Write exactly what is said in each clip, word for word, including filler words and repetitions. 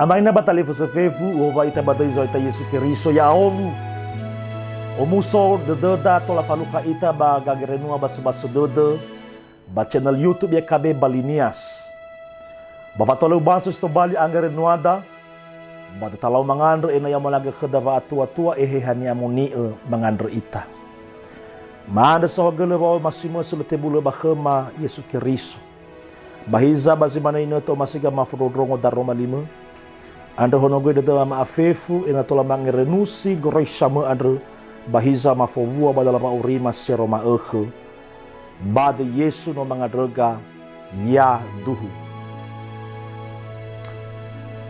Ama ina ba talifusö fefu, u'owai ita ba döi Zo'aya ita Yesu Keriso, ya'ahowu. Omuso dödöda tola falukha ita ba gangerenua baso-baso dödö, ba channel YouTube Y K B Bali Nias. Ba watola ubaso si tobali angerenuada, ba tatalau mangandrö ena'ö ya'amalagö khöda wa'atua-tua Eheha Ni'amoni'ö mangandrö ita. Ma'andrö saohagölö wa'omasi mösö lö tebulö ba khöma Yesu Keriso. Ba hiza ba zi manö inötö omasiga mafondrondrongo daroma limö. Andrö honogöi dödöma ma'afefu ena'ö tola mangerenusi goroisa mö andrö, ba hiza mafowua ba döla wa'aurima si ero ma'ökhö. Ba döi Yesu no mangandröga, yaduhu.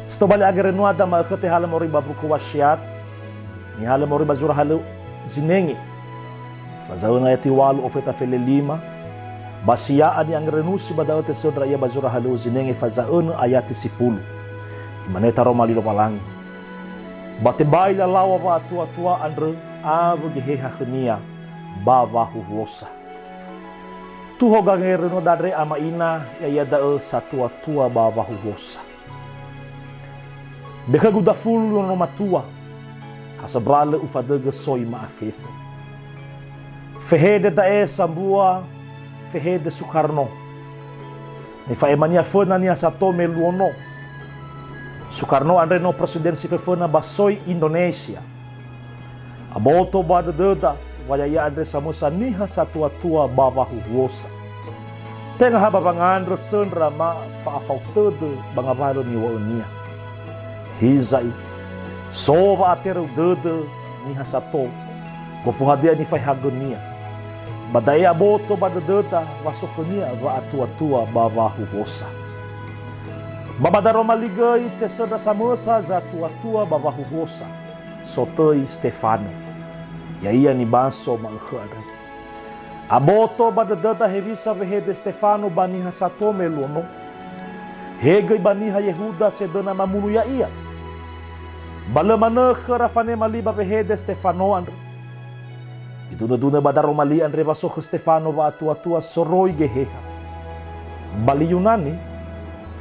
Si tobali angerenuada ma'ökhö tehalö moroi ba buku Wasiat, nihalö moroi ba zura halöŵö zinenge. Faza'önö ayati walu ofeta fele lima, ba si ya'a ni'angerenusi ba da'ö tesöndra ia ba zura halöŵö zinenge faza'önö ayati sifulu. Imane taroma li Lowalangi. Ba tebai lalaŵa wa'atua-tua andrö awö geheha khönia ba wahuhuosa. Tuho gangerenuada andre ama ina, ya'ia da'ö satua-tua ba wahuhuosa. Be khögu dafulu nono matua, ha sambua lö ufadögö soi ma'afefu. Fehede da'e sambua fehede Sukarno. Nifa'emania föna niha sato me luo no. Sukarno andre no presiden si föföna ba soi Indonesia. Aboto ba dödöda, wa ya'ia andre samösa niha satua-tua ba wahuhuosa. Tenga ha ba wangandrö söndra ma fa'afao tödö ba ngawalö niŵa'önia. Hiza'i, so wa'aterau dödö niha sato, gofu hadia nifaehagönia. Ba da'e aboto ba dödöda wa so khönia wa'atua-tua ba wahuhuosa. Ba ba daroma li göi tesöndra samösa zatua-tua ba wahuhuosa. Sotöi Stefano. Ya'ia nibaso ma'ökhö andre. Aboto ba dödöda hewisa wehede Stefano ba niha sato me luo no. He göi ba niha Yehuda sedöna mamunu ya'ia. Ba lö manö khöra fanema li ba wehede Stefano andrö. Idunö-dunö ba daroma li andre wa so khö Stefano wa'atua-tua soroi geheha. Ba li Yunani,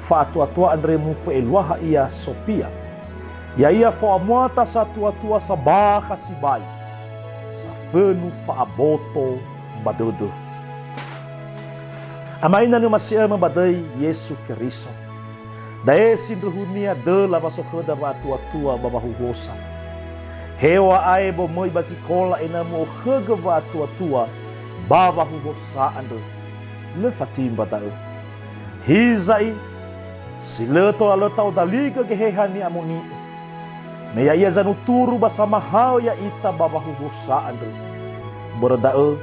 fa'atua-tua andre mufo'eluaha ia Sopia. Ya'ia fo'amuata satua-tua sabakha sibai, safönu fa'aboto ba dödö. Ama ina ni'omasi'ömö ba döi Yesu Keriso. Da'e sindruhunia döla wa so khöda wa'atua-tua ba wahuhuosa. Heŵa'ae bomöi ba zikola ena'ö mu'okhögö wa'atua-tua ba wahuhuosa andrö. Lö fatimba da'ö. Hiza'i, si lö tola lö ta'odaligö Geheha Ni'amoni'ö. Me ya'ia zanuturu ba samahaö ya'ita ba wahuhuosa andrö. Börö da'ö,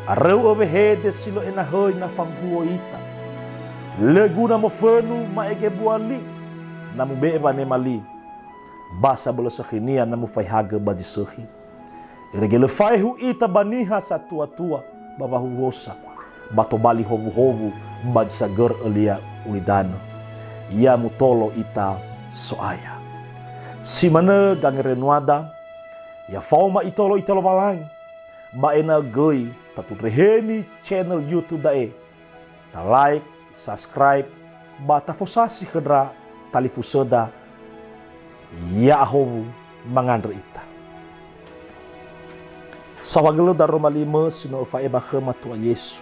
aröu'ö wehede si lö enahöi na fahuhuo ita. Lö guna mofönu ma'ege bua li, na mube'e wanema li. Ba sabölö sökhinia na mufaehagö ba zi sökhi. Irege lö faehu ita ba niha satua-tua ba wahuhuosa, ba tobali howuhowu ba zi sagörö ölia ulidanö. Ya mutolo ita So'aya. Si manö gangerenuada, ya faoma itolo ita Lowalangi, ba ena'ö göi tatundreheni channel YouTube da'e, ta like, subscribe, ba tafosasi khö ndra talifusöda, ya'ahowu mangandrö ita. Saohagölö daroma li mö si no öfa'ema khöma Tu'a Yesu.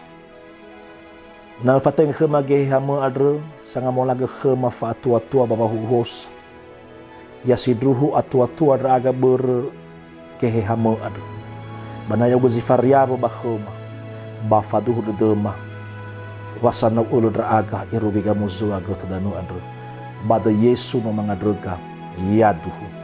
Na öfatenge khöma Geheha mö andrö, sangamolagö khöma fa'atua-tua ba wahuhuosa. Ya sindruhu atua-tua ndra'aga börö Geheha mö andrö. Ba na ya'ugö zi fariaŵö ba khöma, ba faduhu dödöma, wa sanau ölö ndra'aga irugi gamozua götö danö andrö. Ba döi Yesu no mangandröga, yaduhu.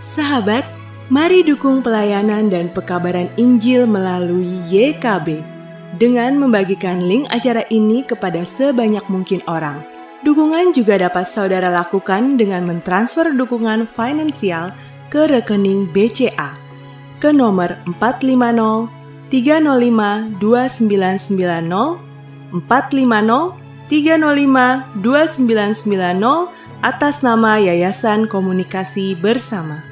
Sahabat, mari dukung pelayanan dan pekabaran Injil melalui Y K B dengan membagikan link acara ini kepada sebanyak mungkin orang. Dukungan juga dapat saudara lakukan dengan mentransfer dukungan finansial ke rekening B C A ke nomor empat lima nol tiga nol lima dua sembilan sembilan nol, empat lima nol tiga nol lima dua sembilan sembilan nol, atas nama Yayasan Komunikasi Bersama.